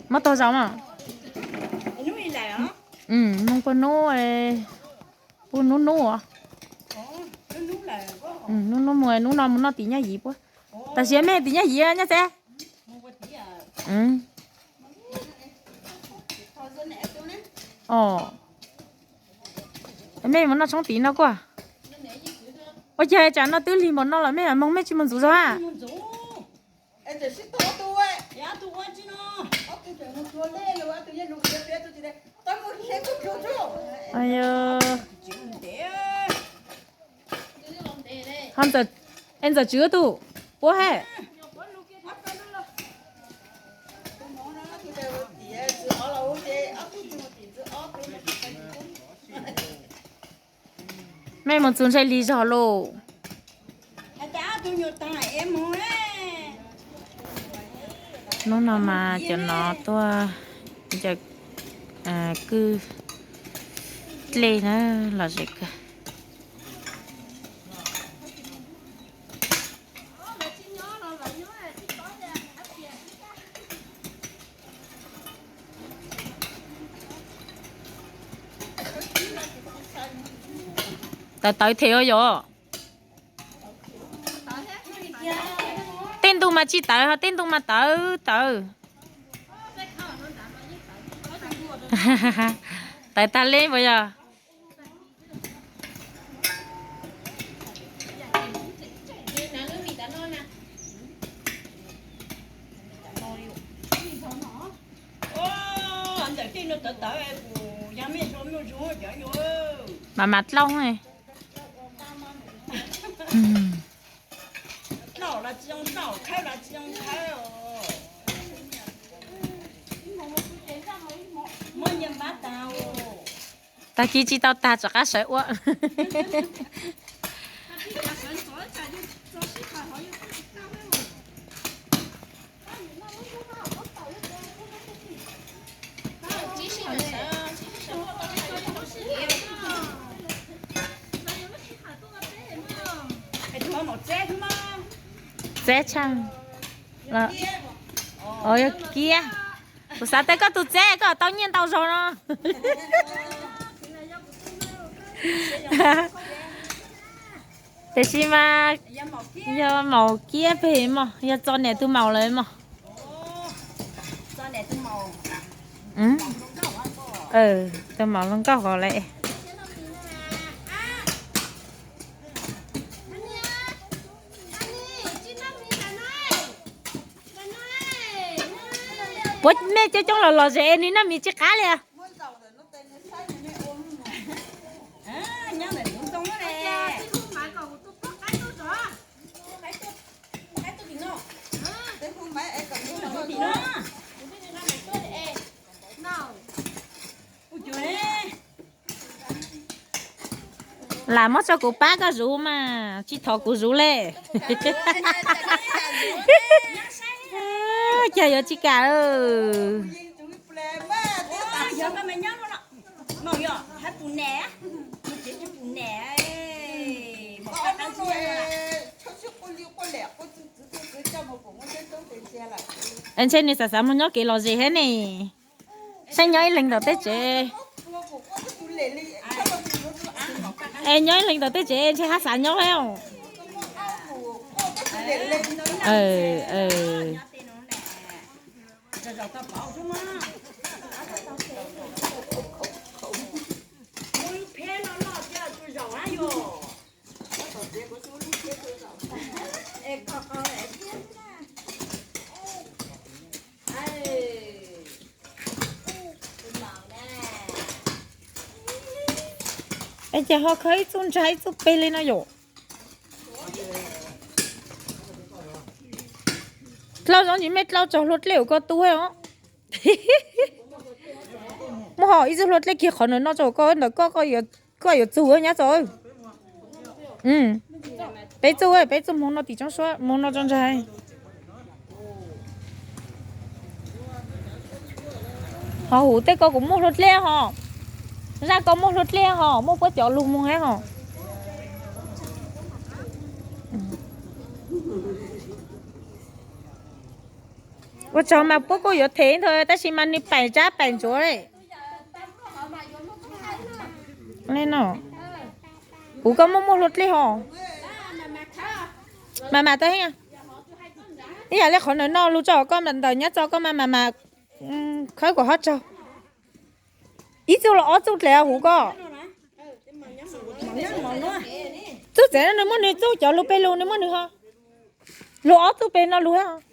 Mob tog zaus mas. Nug puag nub, puag nub nub. Nub nub mus, nub no mus noj tim Nyaj Yim puab. Tam sim mej tim Nyaj Yim nyob txev. Mej mus noj tshoob tim no kuj. Ua cas tsam no twb lig npaum no los mej moog mej tsis mus ntxuv zog a? Ho Ntxawm Tswv tug puab he. Mej mus txug ntshe lig zog lauj. Hnub no mas cov no tuaj ncaws kwj dlej na, lom zem kawg. Tawv tawv them ua yom. Tej ntu mas tsis tawv, ho tej ntu mas tawv tawv. Tawv tag leb puas yog? Mas mas dlauj. Tag kis tsis tau tag, rov qab sawv ua. Txeb tshaaj, yog kiab. Kuv xav tias koj tus txeb koj tau nyiaj ntau zog no. Tiam sis mas yog maum kiab pem mog, yog txo niam tus maum lawm mog. Tus maum hluas nkauj hov lawm. Puab mej coob coob los lom zem es nws noj mis tsis qab li. Lam muab tso kuv pab koj zuv mas tsis thov kuv zuv le. Cas yuav tsis kam. Ntshe nws xav xav mus nyob kev lom zem thiab ne. Saib nyob ib leeg ntawm tej tsev. Es nyob ib leeg ntawm tej tsev ntshe haj xav nyob thiab. Es ces ho khawb ib txuj ntsa ib txuj peg li no yom. Dlauj zoo ntsis mej dlauj tso hlua dlej uas koj tu os. Muab ho ib txuj hlua dlej kiag qhov ntawm no tso koj ntawm koj, koj yuav txug nyob tso. Peb txuj, peb txuj hmoov no tim tsoob suab hmoov no tso ntsa. Ho huv tej ko kuv muaj hlua dlej ho. Zaj ko muaj hlua dlej ho, muaj puab cov lug moog thiab ho. Puas tsaug mas puab kuj yuav them ntag tab sis mas nws paim tsab paim ntsuav li. Kuv koj muaj muaj hlua dlej ho. Mas mas tau heev. Ib yam li qhov ntawm no lug tso koj ntawm nyob tso koj mas mas mas khawb kom ho tsaug. Ib txuj los ob txuj dlej huv koj. Txuj txev no nws muaj nws txuj cov lug peg lug nws muaj nws ho. Lug ob txuj peg no lug.